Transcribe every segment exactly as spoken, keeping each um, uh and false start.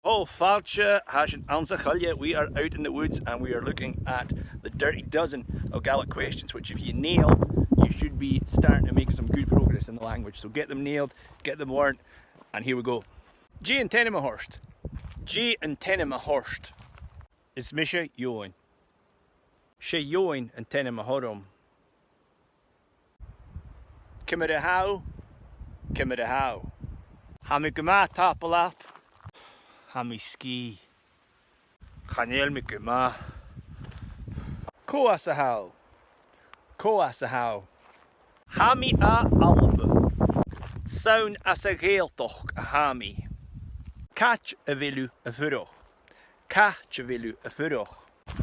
O, fàilte, tha sinn anns a' choille. We are out in the woods and we are looking at the dirty dozen of Gaelic questions, which if you nail, you should be starting to make some good progress in the language. So get them nailed, get them learnt, and here we go. Dè an t-ainm a th' ort? Dè an t-ainm a th' ort? Is mise Eòghann. 'S e Eòghann an t-ainm a th' orm. Ciamar a tha thu? Ciamar a tha thu? Tha mi gu math, tapadh leat. Tha mi sgìth. Chan eil mi gu math. Cò às a tha thu? Cò às a tha thu? Tha mi à Alba. 'S ann às a' Ghàidhealtachd a tha mi. Càit a bheil thu a' fuireach? Càit a bheil thu a' fuireach?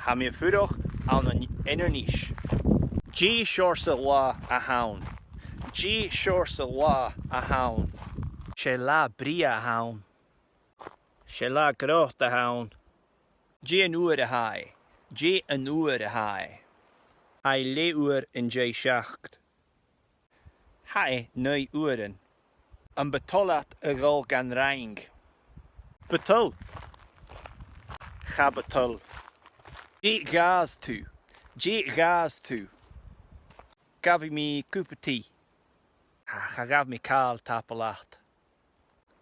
Tha mi a' fuireach ann an Inbhir Nis. Dè seòrsa latha a th' ann? Dè seòrsa latha a th' ann? 'S e latha brèagha a th' ann. 'S e latha grod a th' ann. Dè an uair a tha e? Dè an uair a tha e? Tha e leth-uair an dèidh seachd. Tha e naoi uairean. Am bu toil leat a dhol dhan Fhraing? Bu toil. Cha bu toil. Dè ghabhas tu? Dè ghabhas tu? Gabhaidh mi cupa tì. Ach cha ghabh mi càil, tapadh leat.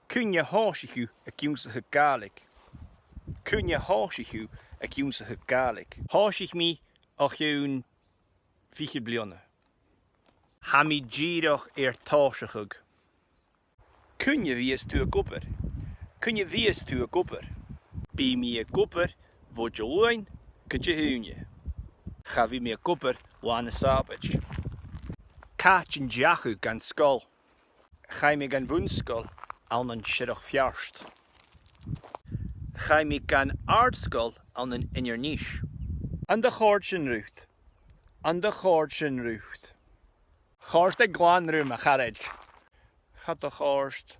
Cuin a thòisich thu ag ionnsachadh Gàidhlig? Cuin a thòisich thu ag ionnsachadh Gàidhlig? Thòisich mi o chionn fichead bliadhna. Tha mi dìreach air tòiseachadh. Cuin a bhios tu ag obair? Cuin a bhios tu ag obair? Bidh mi ag obair bho Diluain gu Dihaoine. Cha bhi mi ag obair Là na Sàbaid. Càit an deach thu dhan sgoil? Chaidh mi dhan bhun-sgoil ann an Siorrachd Pheairt. Chaidh mi dhan àrd-sgoil ann an Inbhir Nis. An do chòrd sin riut? An do chòrd sin riut? Chòrd e glan rium, a charaid. Cha do chòrd.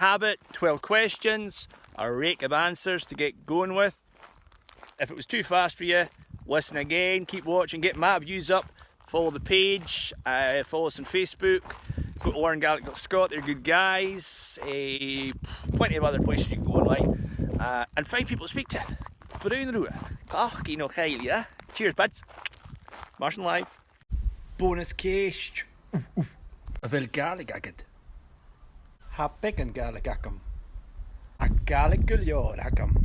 Have it, twelve questions, a rake of answers to get going with. If it was too fast for you, listen again, keep watching, get my views up, follow the page, uh, follow us on Facebook, go to learn gaelic dot scot, they're good guys, eh, plenty of other places you can go online, uh, and find people to speak to. Bruidhinn riutha, cleachd an cèill, yeah? Cheers, buds. Mar sin leibh. Bonus ceist. Uf, uf. A bheil Gàidhlig agad? Tha beagan Gàidhlig agam. Tha Gàidhlig gu leòr agam.